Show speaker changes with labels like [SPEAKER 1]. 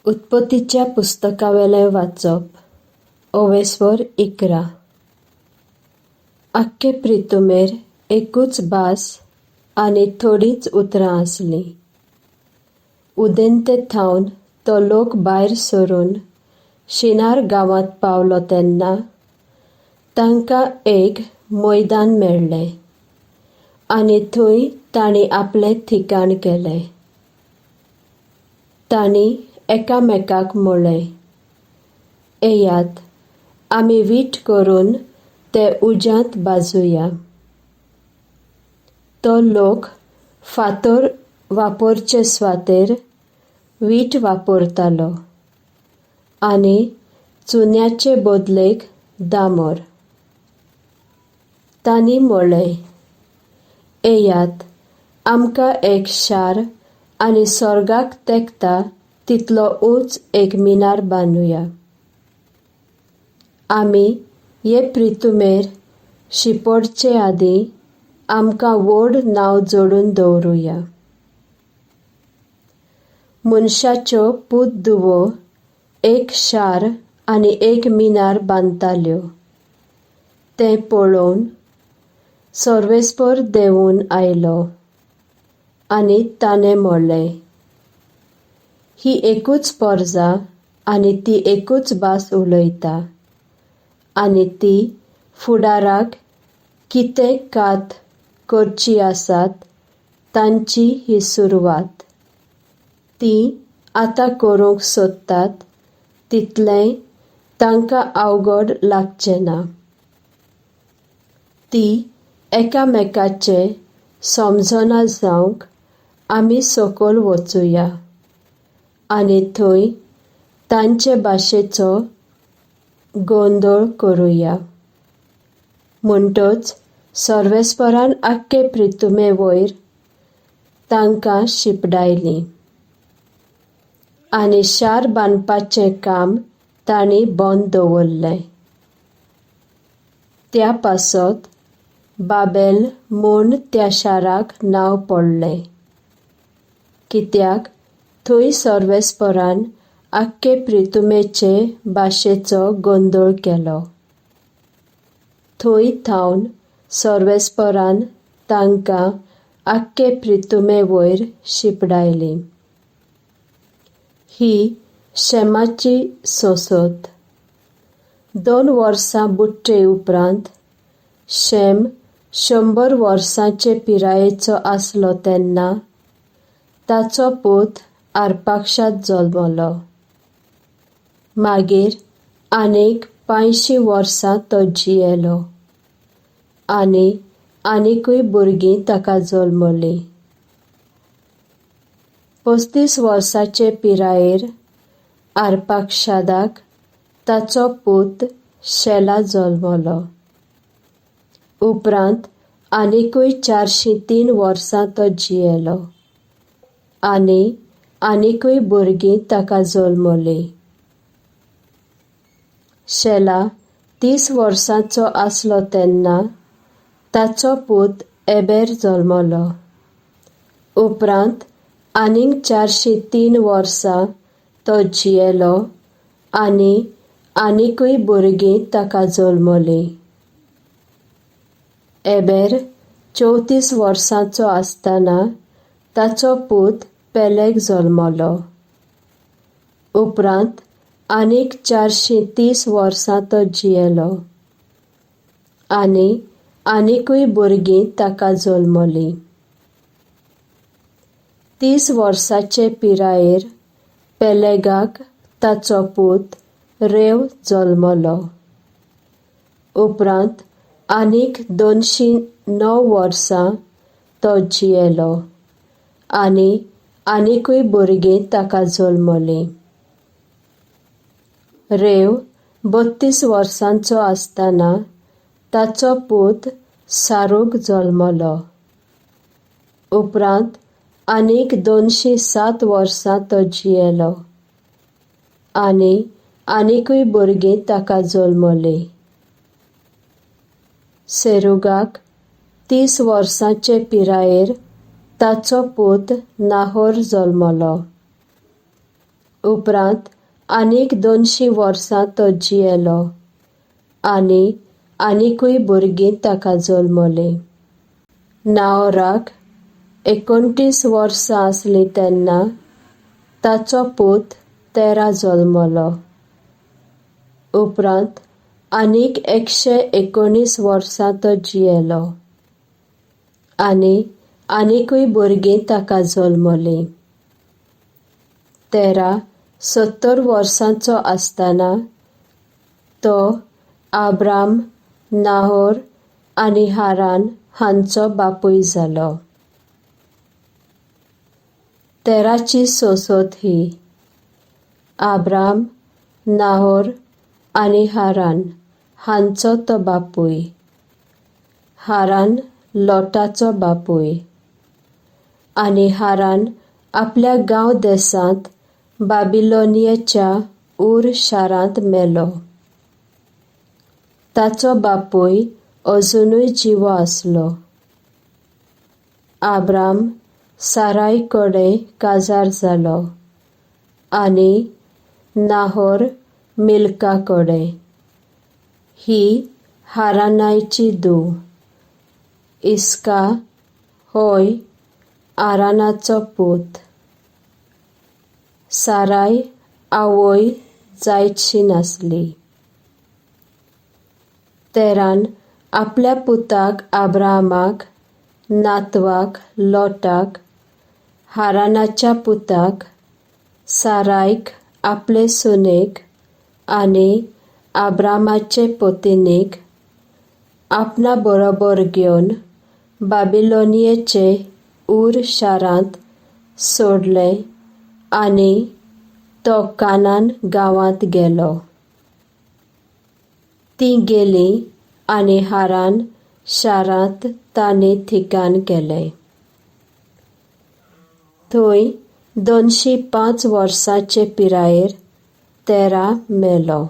[SPEAKER 1] उत्पत्तीच्या पुस्तकावेलें वाचप ओवेस्वर 11. आख्खे प्रितुमेर एकूच भास आनी थोडींच उतरां आसलीं. उदेंते थावन तो लोक भायर सरून शिनार गांवांत पावलो तेन्ना तांकां एक मैदान मेळ्ळें आनी थंय तांणी आपलें ठिकाण केलें. तांणी एकामेकाक म्हळें, येयात आमी वीट करून ते उज्यांत भाजुया. तो लोक फातर वापरचे सुवातेर वीट वापरतालो आनी चुन्याचे बदलेक दामर. तांणी म्हळें, येयात आमकां एक शार आनी स्वर्गाक तेंकता तितलो उंच एक मिनार बांदुया. आमी हे प्रितुमेर शिंपडचे आदीं आमकां व्हड नांव जोडून दवरुया. मनशाच्यो पूत धुवो एक शार आनी एक मिनार बांदताल्यो तें पळोवन सर्वेस्पर देंवून आयलो आनी ताणें म्हळें, ही एकूच परजा आनी ती एकूच भास उलयता आनी ती फुडाराक कितें कात करची आसात तांची ही सुरवात. तीं आतां करूंक सोदतात तितलेंय तांकां अवघड लागचें ना. ती एकामेकाचें समजना जावंक आमी सकयल वचुया आनी थंय तांचे भाशेचो गोंदळ करुया. म्हणटच सर्वेस्परान आख्खे प्रितुमे वयर तांकां शिंपडायलीं आनी शार बांदपाचें काम तांणी बंद दवरलें. त्या पासत बाबेल म्हूण त्या शाराक नांव पडलें, कित्याक थंय सर्वेस्परान आख्खे प्रितुमेचे भाशेचो गोंदळ केलो. थंय थावन सर्वेस्परान तांकां आख्खे प्रितुमे वयर शिंपडायलीं. ही शेमाची सोंसत. 2 वर्सां बुडटे उपरांत शेम 100 वर्सांचे पिरायेचो आसलो तेन्ना ताचो पूत आर्पाक्षाद जल्मलो. मागीर आनीक 85 वर्सां तो जियेलो आनी आनिकूय भुरगीं ताका जल्मलीं. 35 वर्सांचे पिरायेर आर्पाक्षादाक ताचो पूत शेला जल्मलो. उपरांत आनिकूय 403 वर्सां तो जियेलो आनी आनिकूय भुरगीं ताका जल्मलीं. शेला 30 वर्सांचो आसलो तेन्ना ताचो पूत एबेर जल्मलो. उपरांत आनीक 403 वर्सां तो जियेलो आनी आनिकूय भुरगीं ताका जल्मलीं. एबेर 34 वर्सांचो आसतना ताचो पूत पेलेग जल्मलो. उपरांत आनीक 430 वर्सां तो जियेलो आनी आनिकूय भुरगीं ताका जल्मलीं. 30 वर्सांचे पिरायेर पेलेगाक ताचो पूत रेव जल्मलो. उपरांत आनीक 209 वर्सां तो जियेलो आनी आनिकूय भुरगीं ताका जल्मलीं. रेव 32 वर्सांचो आसतना ताचो पूत सारूग जल्मलो. उपरांत आनीक 207 वर्सां तो जियेलो आनी आनिकूय भुरगीं ताका जल्मलीं. सेरुगाक 30 वर्सांचे पिरायेर ताचो पूत नाहोर जल्मलो. उपरांत आनीक 200 वर्सां तो जियेलो आनी आनिकूय भुरगीं ताका जल्मलीं. नाहोराक 29 वर्सां आसलीं तेन्ना ताचो पूत तेरा जल्मलो. उपरांत आनीक 119 वर्सां तो जियेलो आनी आनिकूय भुरगीं ताका जल्मलीं. तेरा 70 वर्सांचो आसतना तो आब्राम, नाहोर आनी हारान हांचो बापूय जालो. तेराची सोसत ही. आब्राम, नाहोर आनी हारान हांचो तो बापूय. हारान लोटाचो बापूय. आनी हारान आपल्या गांव देसांत बाबिलोनियेच्या ऊर शारांत मेलो. ताचो बापूय अजुनूय जिवो आसलो. आब्राम साराय कडेन काजार जालो आनी नाहोर मिल्का कडेन. ही हारानाची धूव. इस्का होय आरानाचो पूत. साराय आवय जायतशी नासली. तेरान आपल्या पुताक आब्रामाक, नातवाक लोटाक, हारानाच्या पुताक, सारायक आपले सुनेक आनी आब्रामाचे पतिनीक आपणा बरोबर घेवन बाबिलोनियेचे ऊर शारांत सोडलें आनी तो कानान गांवांत गेलो. तीं गेलीं आनी हारान शारांत तांणी ठिकाण केलें. थंय 205 वर्सांचे पिरायेर तेरा मेलो.